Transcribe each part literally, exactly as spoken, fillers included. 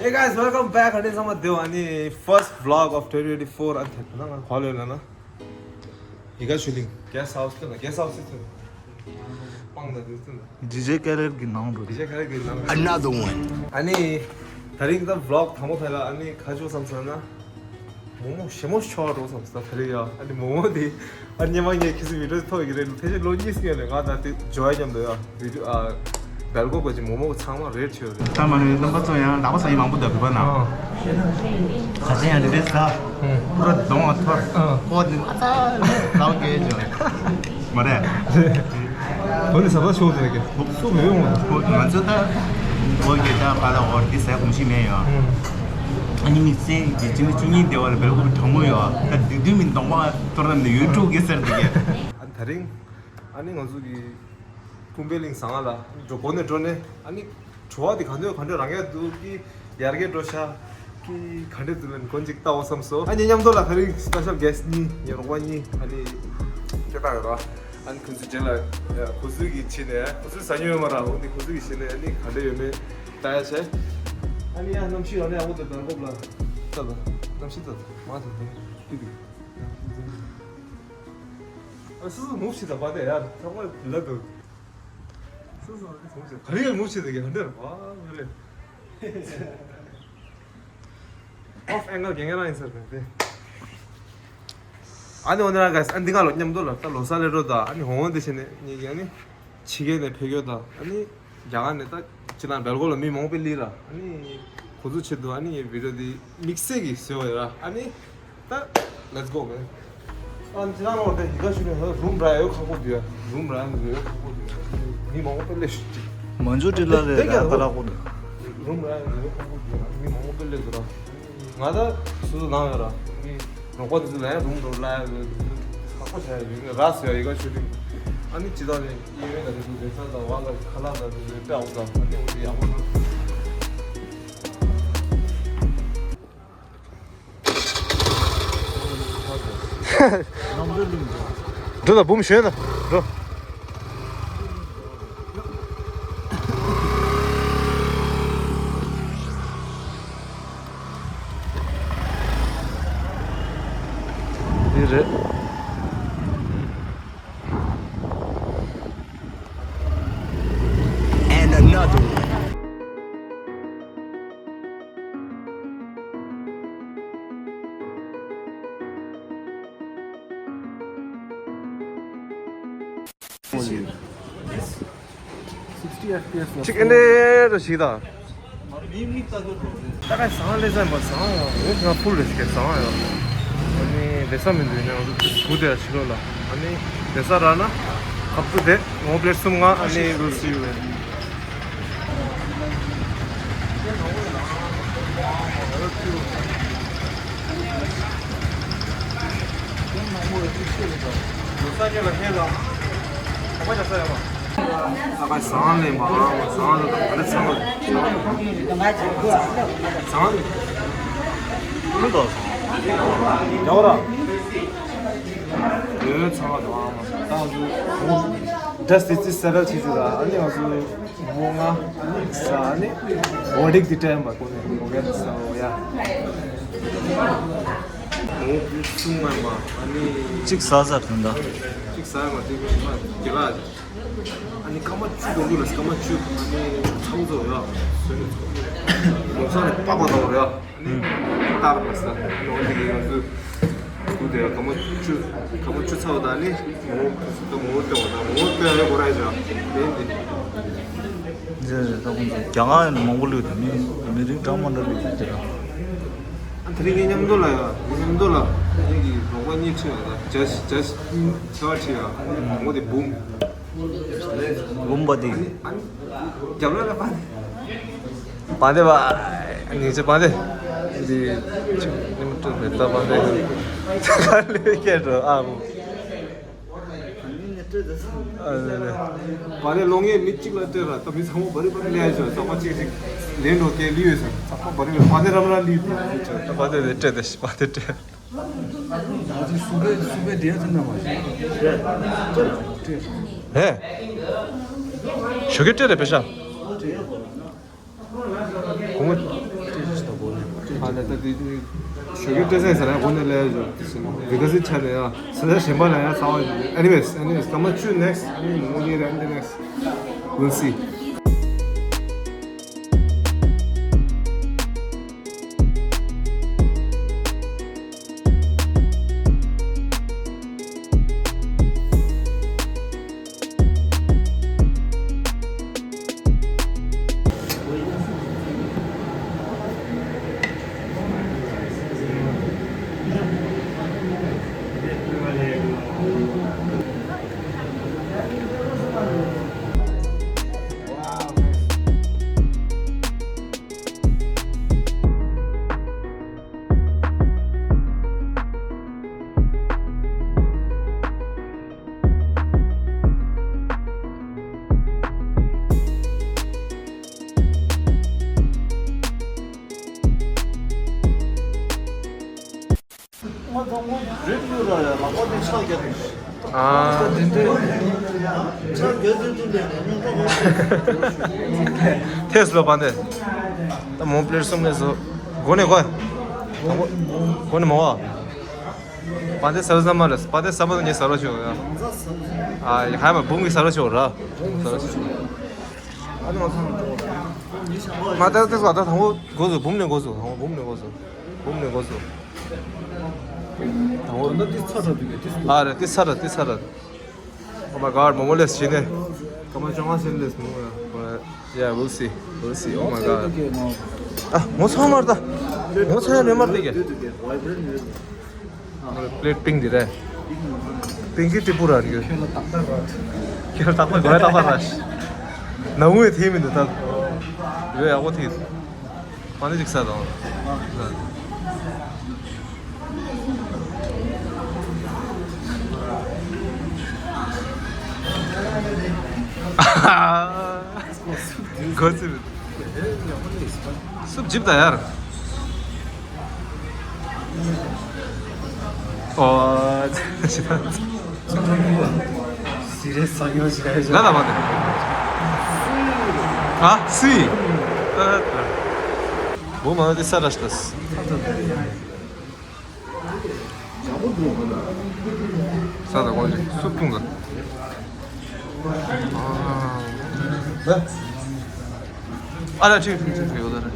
Hey guys, welcome back. ཨ་ནི་ཚང་མ་བདེ་པོ། ཨ་ནི་first vlog of twenty twenty-four. ཨ་ནི་ད་ང་ག་ལ་ཡོད་ལབ་ན། ཡི་ག་ཆོས་གླིང་guest house ལ། guest house ལ་ཐོན། པང་ད་དུས་ཚོད་ལ། ཌི་ཇེ་ཀེ་རེར་གྱི་ནང་དུ། ཌི་ཇེ་ཀེ་རེར་གྱི་ནང་དུ། Another one. ཨ་ནི་ད་རིང་ད་vlog དང་པོ་ཕེ་ལ། ཨ་ནི་ཁ་ཆུ་བསམ་སོང་ན། མོག་མོག་ཞིམ་པོ་ཞིག་འཐུང་བསམ་སོང་ད་རེས་ཡ། ཨ་ནི་མོག་མོག་དེ་ཨ་ནི་སྔོན་མ་ངས་ཁྱེད་ཚོའི་བི་ཌི་ཡོ་ཐོག་གི་རེད། ཕལ་ཆེར་ལོ་གཉིས་སྔོན་ནས་ང་ད་དེ་ཇོ་ཡ་མཉམ་དུ་ཡ་བི་ཌི་ཡོ་ཨ་སྦེལ་ཀོབ་གི་མོག་མོག་ཚང་མ་རེཌ་བྱས་ཡོད་རེད། ད་མ་ནི་རྣམ་པ་ཚོ་ཡང་ལག་པ་ཟ་ཡི་མང་པོ་འདུག་གི་པ་ན། ཨ། ཁ་ཆེ་ཡང་དེ་འདྲས་ཟ། ཨ། པུ་ར་གདོང་བ་ཐོར། ཨ། ཁོ་དེ་ཨ་ཙ་ལག་པ་གས་ཇོ་རེད། མ་རེད། ཁོ་ནི་ཟ་ས་ཆོག་ཟེར་གི་སུ་མི་ཡོང་། ང་ཚོ་ད་ཁོ་གི་ད་པ་ད་འོར་དེ་ཟ་གོམས་གཤིས་མེད་ཡོད། ཨ་ནི་དམིགས་བསལ་གྱི་ཕྱི་ལོ་བཅུ་གཉིས་དེ་བ་ལ་སྦེལ་ཀོབ་གྲང་མོ་ཡོད། ད་དུས་དུས་མིན་གདོང་པ་གཏོར་རམ་ནས་ཡོད་ཀྲུག་གེ་ཟེར་དེ་གི། ཨ་ནི་ད་རིང་ཨ་ནི་ང་ཚོ་གི་ཀུམ་བེ་གླིང་ཟ་ང་ལ་འགྲོ་དགོས་ནས་འགྲོ་ནས། ཨ་ནི་བྲོ་བ་དེ་ག་འདྲ་ག་འདྲ་རང་ཡ་འདུག་གི་ཡར་རྒྱས་འགྲོ་ཤག་གི་ག་འདྲ་འདུག་ལབ་ནས་མགོ་གཅིག་ལྟ་འོ་བསམ་སོང་། ཨ་ནི་མཉམ་དུ་ལ་ད་རིང་སི་པེ་ཤལ་གྷེ་སི་ཊི་གཉིས། ངའི་རོགས་པ་གཉིས་ཨ་ནི་སྐད་གྲགས་ཡོད་ར། ཨ་ནི་ཁོ་ཚོའི་རྗེས་ལ་ཁོ་ཚོའི་གི་ཆེད་ནས། ཁོ་ཚོས་ཟ་མྱོང་ཡོད་མ་ར། འོ་འདི་ཁོ་ཚོའི་གི་ཆེད་ནས་ཨ་ནི་ག་འདྲ་ཡོད་མེད་ལྟ་ཡ་བྱས། ཨ་ནི་ཡ་གནམ་གཤིས་ཡང་ནས་ཡག་པོ་འདུག་སྦེལ་ཀོབ་ལ། ལྟ་ད་གནམ་གཤིས་ལྟ་ད་མ་ཐོན་ཏེ་ཀི་ཀི། ཨ་སུ་སུ་མུ་ཤི་ད་པ་དེ་ཡ་ཚང་མ་ལ་འདུག་སུ་སུ་མུ་ཤི་ག་རེ་མུ་ཤི་དེ་གི་ཧ་འདྲ་བ་མ་རེད། ཨོཕ་ཨེང་གལ་གན་གན་རང་ཡིན་ས་རེད་དེ། ཨ་ནི་འོ་ན་ར་ག་ཨ་འདི་ག་ལོ་མཉམ་དུ་ལ་ད་ལོ་གསར་ལས་འགྲོ་ད། ཨ་ནི་འོང་དེ་བྱས་ནས་ངེད་ཀྱི་ཨ་ནི་ཕྱི་རྒྱལ་ནས་ཕེབས་ཡོད་ད། ཨ་ནི་རྒྱ་གར་ནས་ད་ཅི་ལ་སྦེལ་ཀོབ་ལ་མི་མང་པོ་སླེབས་ར། ཨ་ནི་ཁོ་ཚོ་ཆེད་དུ་ཨ་ནི་ངའི་བི་ཌི་ཡོ་འདི་དམིགས་བསལ་གྱིས་བཟོས་པ་ཡོད་ར། ཨ་ནི་ད་let's go man. ཨ་ནི་ཅི་ལ་ནོར་དེ་ཡི་ག་ཤུ་ནས་རུམ་ར་ཡོད་ཁག་པོ་འདུག་ཡ། རུམ་ར་ཡོད་ཁག་པོ་འདུག་ཡ། མི་མང་པོ་སླེབས་ཤག་ཅིག་མ་འཇུ་ཏི་ལ་རེ་དེ་ཡ་ག་ལ་ཁོ་འདུག་རུམ་ར་ཡོད་ཁག་པོ་འདུག་ཡ། མི་མང་པོ་སླེབས་འདུག་ར། ང་ད་སུ་སུ་ནང་ཡོད་ར། མི་རོགས་པ་དེ་ཚོ་ལ་ཡང་རུམ་རོགས་ལ་ཡང་ཁག་པོ་བྱ་ཡ་ཡོད་ངས་ར་ཟེར་ཡ། ཡི་ག་ཤུ་ནས་ཨ་ནི་ཅི་ད་ནས་ཨི་ཝེན་ད་དེ་ཚོ་རེ་ས་དང་བ་ལ་ཁ་ལག་ད་དེ་ཚོ་སྤྲད་འོང་ད། ཨ་ནི་འོ་དེ་ཡག་པོ་འདུག་འགྲོ་ད་འབུམ་ཞོན་ད་འགྲོ། འདི་རེད། And another one. Sixty F P S ལ། ཅིག་ཨེ་འདྲ་ཞིག་དང་། ད་ག་ཟ་ལེ་ཟ་མ་ཟ་ཡ། འོ་ང་ཕུལ་རེ་སྐད་ཟ་ཡ། ཨ་ནི་བེ་ས་མི་འདུག་ནས་ང་ཚོ་སྒུག་དེ་ཡ་ཕྱི་ལོགས་ལ། ཨ་ནི་བེ་ས་རག་ན་ཁབ་ཏུ་དེ་ངོ་པླེཊ་གསུམ་ལྔ། ཨ་ནི་we'll see you later. ཨ་ཁ་བཟང་ལས་མ་རང་བཟང་ལས་དང་ག་རེ་ཚང་བ་བཟང་ལས་ཀུན་ལ་བཟང་ཡོད་ཚང་བ་དང་ཨ་མ་ད་ང་ཚོ་འདྲ་སི་ཙི་སེ་ཊལ་བྱེད་རྒྱུ་ལ། ཨ་ནི་ང་ཚོ་མོ་ང་ཨ་ནི་ས་ཨ་ནི་བོ་ཌིག་དེ་སྤྲད་ཡིན་པ་ཁོ་ནས་ཨོ་གེ་ས་ཨོ་ཡ། མོ་བུ་གསུམ་མ་ཡིན་པ་ཨ་ནི་གཅིག་ཟ་ཟ་དོན་དག་གཅིག་ཟ་ཡིན་པ་དེ་ཁོ་ཡིན་པ་དེ་ལ། ཨ་ནི་སྐར་མ་བཅུ་དགོས་འདུག་ལ། སྐར་མ་བཅུ། ཨ་ནི་ཚང་བཟོ་ཡ་བཟོས་ནས་ཚོགས་ལོ་གསར་ནས་པགས་པ་བཏང་བ་རེད། ཨ་ནི་སྟར་མ་ས་ནོ་འདི་གི་ང་ཚོ་སྐུ་དེ་ཡ་སྐར་མ་བཅུ། སྐར་མ་བཅུ་ཚར་བ་དང་ནི་མོ་ད་མོ་བཏང་བ་དང་མོ་བཏང་ཡ་གོ་ར་ཡ་ལེན་འདི། རེད་རེད། ད་ཁོང་ཚོ་རྒྱ་གར་ཡང་མང་པོ་སླེབས་འདུག་མི་མི་རིགས་གྲངས་མང་དྲགས་སླེབས་འདུག་དེ་ར། ཨ་དེ་རིང་ངའི་མཉམ་དུ་ལ་ཡ་ངའི་མཉམ་དུ་ལ་ངེད་ཀྱི་རོགས་པ་གཉིས་ཁྲིད་ཡ་ད་ཇ་ཇ་ཆེ་བ་ཁྲིད་ཡ་མོ་དེ་འབུམ། ལུམ་པ་དེ། རྒྱབ་ལ་ལ་པ་དེ། པ་དེ་པ། ངེད་ཚོ་པ་དེ། འདི་ནི་མ་སྤྲོད་མེད་ད་པ་དེ། ད་ལས་སྐད་འགྲོ་ཨ་མོ། ཨ་ལེ་ལེ། པ་དེ་ལོ་ངས་མི་གཅིག་ལ་སྤྲད་ར། ད་མི་ཚང་མ་བ་རི་བ་རི་ལས་ཡ་ཞོ་ཚང་མ་གཅིག་གཅིག་ལེན་འགྲོ་སྐད་ལུས་ཡོད་ས་ཚང་མ་བ་རི་བ་པ་དེ་རམ་ར་ལུས་པ་ད་པ་དེ་དེ་སྤྲད་དེ་པ་དེ་སྤྲད། ང་ཚོའི་སུ་པའི་སུ་པའི་དེ་ཚོ་ན་མ་ཤེས། ཧེ། ཞོགས་ཀས་སྤྲད་རེད་པེ་ཤ། གོང་མ། ཨ་ལས་ད་དེ་ཞོགས་ཀྱི་སྤྲད་ཟེར་ཟེར་ན་འོ་ནས་ལས་ཡོད་ཟེར་ན་བི་ག་སི་ཆ་ནས་ཡ་ཟེར་ན་གཞན་པ་ལ་ཡ་ཚ་བ་ཡོད། Anyways, anyways, ད་མ་བཅུ་next, I mean, མོ་ནི་རེད། Next, we'll see. ཨ། ཐེས་ལོ་པ་འདི། ད་མོ་པླེཊ་གསུམ་ལས་བཟོ། གོ་ནས་གོ། གོ་ནས་མོ་བ། པ་འདི་ཟ་བ་ཟ་མ་རེད། པ་འདི་ཟ་མ་ནི་ཟ་རོ་ཆོག་ཡ། ཨ་ཡ་ཧ་མ་བུམ་གྱི་ཟ་རོ་ཆོག་ར། ཟ་རོ་ཆོག་མ་ད་ཏེ་ཟ་ད་དང་པོ་གོ་ཟོ་བུམ་ནས་གོ་ཟོ་དང་པོ་བུམ་ནས་གོ་ཟོ། བུམ་ནས་གོ་ཟོ། དང་པོ། ད་ཏི་ཚ་ར་དུ་གི་ཏི། ཨ་རེད་ཏི་ཚ་ར་ཏི་ཚ་ར། Oh my god, མོ་མོ་ལས་བྱིན་ནས། སྐར་མ་བཅོ་ལྔ་ཟིན་ལས་མོ། Yeah, we'll see, we'll see. Oh my god. ཨ་མོ་ཚང་མར་ད། མོ་ཚང་ཡ་ལས་མར་དེ་གི། པླེཊ་པིང་འདི་རེད། པིང་གི་ཏི་པུ་ར་རེད། ཁྱོད་ལ་ཏག་ཏག་ར། ཁྱོད་ལ་ཏག་ཏག་གོ་ཡ་ཏག་ཏག་ར། ན་འུ་ཡ་ཐེ་མི་འདུག་ད། ཡོད་ཡག་པོ་ཐེ། མ་ཎི་ཅིག་ས་དང་། གོ་ཚིག་སུབ་ཇིབ་ད་ཡར། ཨོ། སི་རེས་ས་ཡོ་ཞིག་ཨེ་ལ་ལ་མ་དེ། ཨ་སི། ཨ་ད། བུ་མ་དེ་ས་ར་ཤི་ད་སི། ས་ད་གོ་ལི་སུབ་ཐུང་ད། ཨ་ལ་ཁྲིག་ཁྲིག་ཁྲིག་ཁྲིག་ཡོད་ད་རེད།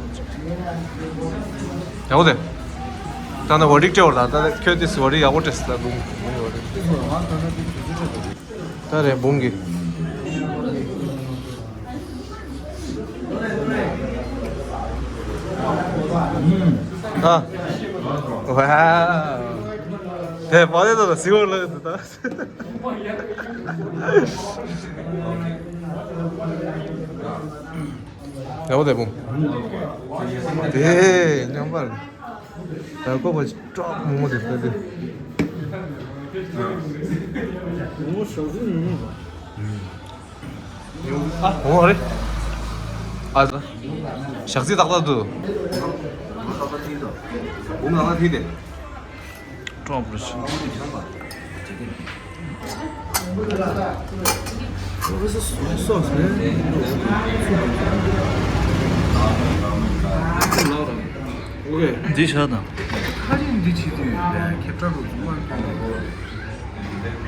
ཡག་པོ་དེ། ད་ནི་ཝ་རིག་སྤྲད་བར་ད་ད་ཁྱོད་དེ་སི་ཝ་རིག་ཡག་པོ་སྤྲད་སི་ད་བུ་མོ་ཝ་རིག་ད་རེད་བུམ་གི། ཨ། ཝའོ། དེ་བ་དེ་ད་ད་སི་ཝ་ལ་ད་ད། ཡག་པོ་དེ་བུམ། དེ་མཉམ་པར། ད་ཀོ་པ་ཅིག་ཀྲོག་མོག་མོག་དེ་ལྟ་དུས། མོག་མོག་ཞག་ཚི་ཉུང་ཉུང་། ཨ་འོ་རེད། ཨ་ཟ། ཞག་ཚི་ཏག་ཏག་འདུག་བུ་ནང་ལ་ཐིག་དེ། ཀྲོག་པོ་ཞིག་འདི་ཆ་དང་། ཁ་རིང་འདི་བྱེད་དུས་ཁེབ་ཏྲ་རུ་འཛུགས་མ་ཐུབ།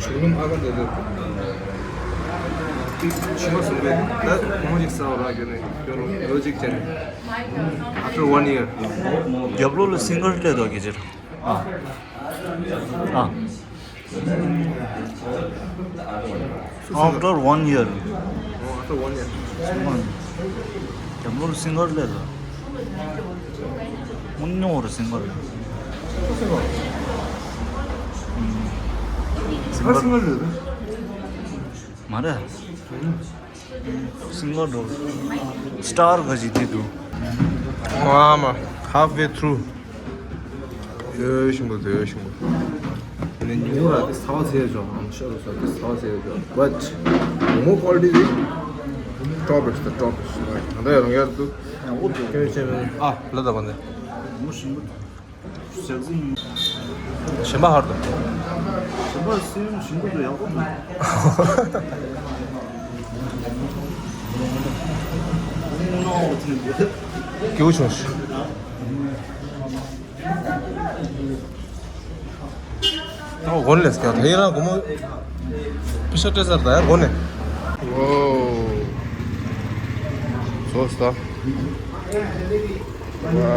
ཆུ་ལུམ་ཨ་ཀ་འདི་ལ། ཕྱི་མ་གསུམ་པའི་ད་གོང་ཞིག་ས་བ་ར་གྱོན་ནས་གྱོན་རུང་ལོ་གཅིག་ཅན། After one year. རྒྱབ་ལོགས་ལ་སིང་གར་སླེབས་འདུག་གི་ཕྱིར། ཨ། ཨ། After one year. Oh, after one year. རྒྱབ་ལོགས་ལ་སིང་གར་སླེབས་འདུག་དངོས་གནས་འོ་རུ་སིང་གར། སིང་གར་སིང་གར་རེད། མ་རེད། སིང་གར་འགྲོ། སི་ཊར་ག་ཞིག་དེ་འདུག་ཨ་མ། Halfway through. ཡོད་ཤིང་པོ་དེ་ཡོད་ཤིང་པོ། ནི་ཉིན་གུང་ར་དེ་ཚ་བ་ཚེ་ཡོད་ཅོག་ཨམ་ཤ་རུ་ས་དེ་ཚ་བ་ཚེ་ཡོད་ཅོག But མོ་མོ་ཀོ་ལི་ཊི་དེ་top is the top. ད་ལྟ་ཡང་རང་ཡར་འདུག་ཡང་འུ་འདུག་ཁྱོད་ཆེ་མེད། ཨ་ལ་ད་གོ་ནས། མོ་ཤིང་པོ། ཞག་ཚི་ཉུང་། གཞན་པ་ཧར་དུ། གཞན་པ་སེམས་ཞིམ་པོ་འདུག་ཡག་པོ་འདུག་སྐྱིད་པོ་བྱུང་ཞིག་ཨོ་གོན་ལེས་ཀྱང་དེ་རང་གོ་མོ་པི་ཤ་ཏྲེ་སར་ད་ཡར་གོ་ནས། ཝོ། སོ་སོ། ཝོ།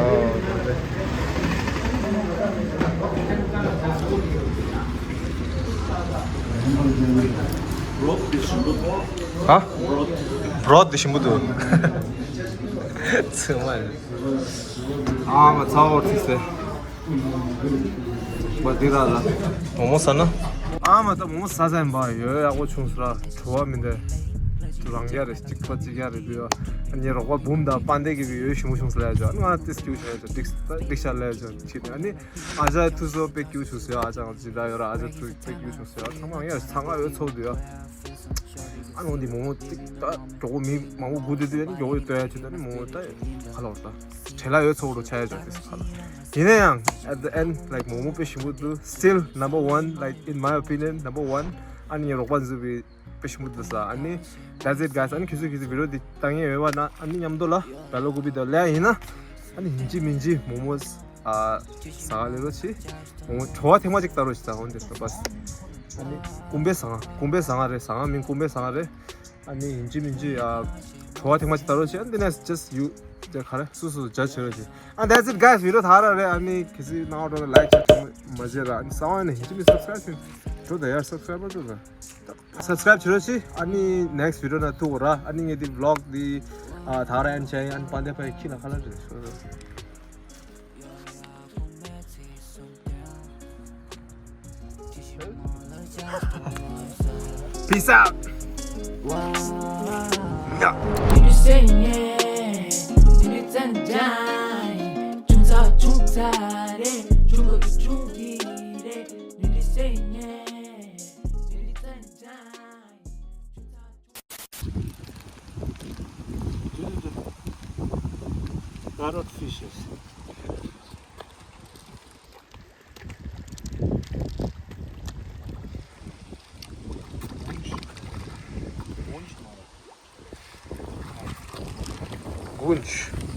ཧ། བྲོད་དེ་ཞིམ་པོ་འདུག་ཚོད་མ་རེད། ཨ་མ་ཚ་བོར་ཐིག་སེ། མ་འདི་ར་ལ། མོག་མོག་ཟ་ན། ཨ་མ་ད་མོག་མོག་ཟ་ཟ་ཡིན་པ་ཡོད་ཡག་པོ་བྱུང་སོང་ར། བྲོ་བ་མི་འདུག་རང་རྒྱ་རེད་གཅིག་པ་གཅིག་རྒྱ་རེད་འདུག་ཡ། ཨ་ནི་རོགས་པ་འབུམ་དང་པན་ཏེ་གི་བི་ཡོད་ཞིམ་པོ་བྱུང་སོང་ལ་ཡ་ཅོ། ཨ་ནི་ང་ཏིས་ཀྱུ་བྱས་ཡ་ཅོ་ཏིག་ཏིག་ཤ་ལ་ཡ་ཅོ་ཕྱིན་ནས། ཨ་ནི་ཨ་ཅག་ཐུ་སོ་པེ་ཀྱུ་བྱུང་སོང་ཡ། ཨ་ཅག་ཇི་ལྟ་ཡོད་ར་ཨ་ཅག་ཐུ་པེ་ཀྱུ་བྱུང་སོང་ཡ། ཚང་མ་ཡ་ཚང་མ་ཡོད་ཚོགས་འདུག་ཡ། ཨ་ནི་འོ་འདི་མོག་མོག་ཏིག་ད་གྲོགས་པོ་མི་མང་པོ་སྒུག་བསྡད་དུས་ཨ་ནི་མོག་མོག་ལྟོས་ཡ་ཅོ་ད་ཨ་ནི་མོག་མོག་ད་ཁ་ལོག་ད་བྲེལ་ལ་ཡོད་ཚོགས་འདུག་ཆ་ཡ་ཅོ་ཏིས་ཁ་ལ། ཡིན་ན་ཡང་at the end like མོག་མོག་དཔེ་ཞིམ་པོ་འདུག still number one like in my opinion number one ཨ་ནི་ངའི་རོགས་པ་འཛུལ་བའི་དཔེ་ཞིམ་པོ་འདུག་ས། ཨ་ནི་that's it guys ཨ་ནི་ཁྱེད་ཚོས་ཁྱེད་ཚོས་བི་ཌིའོ་འདི་ལྟ་མཁན་ཡོད་པ་ན་ཨ་ནི་མཉམ་དུ་ལ་བེལ་ལོ་ཀུ་པི་དང་ལེ་ཡིན་ན་ཨ་ནི་ཡིན་གཅིག་མིན་གཅིག་མོག་མོག་ཨ་ཟ་ག་ལེ་རོགས་བྱེད། མོག་མོག་བྲོ་བ་ཐེངས་མ་གཅིག་ལྟ་རོགས་བྱེད་ད་འོན་ཏེ་ད་པ་ཨ་ནི་ཀུམ་པའི་ཟ་ང་ཀུམ་པའི་ཟ་ང་རེད། ཟ་ང་མིན་ཀུམ་པའི་ཟ་ང་རེད། ཨ་ནི་ཡིན་གཅིག་མིན་གཅིག་ཨ་བྲོ་བ་ཐེངས་མ་གཅིག་ལྟ་རོགས་བྱེད། ཨ་ནི་next just you ཇ་ག་རེ་སུ་སུ་ཇ་བྱེད་རོགས་བྱེད། ཨ་that's it guys བི་ཌིའོ་ད་ར་རེད། ཨ་ནི་གལ་སྲིད་ནང་འགྲོ་ན་ལའིག་བྱེད་ཐུབ་མ་བྱེད་ར། ཨ་ནི་གསང་བ་ནས་ཡིན་གཅིག་མིན་སབ་སི་ཀ་རའིབ་བྱེད་འགྲོ་ད་ཡར་སབ་སི་ཀ་རའིབ་འགྲོ་ད་སབ་སི་ཀ་རའིབ་བྱེད་རོགས་བྱེད། ཨ་ནི་next བི་ཌིའོ་ན་ཐུག་གོ་ར། ཨ་ནི་ངས་འདི་བི་ལོག་འདི་ཨ་ད་ར་ཨན་བྱས་ཡིན། ཨ་ནི་པན་ཏེ་ཕ་ཡི་ཁྱི་ལ་ཁ་ལ་རེད། Peace out. Parrot fishes. Gunch.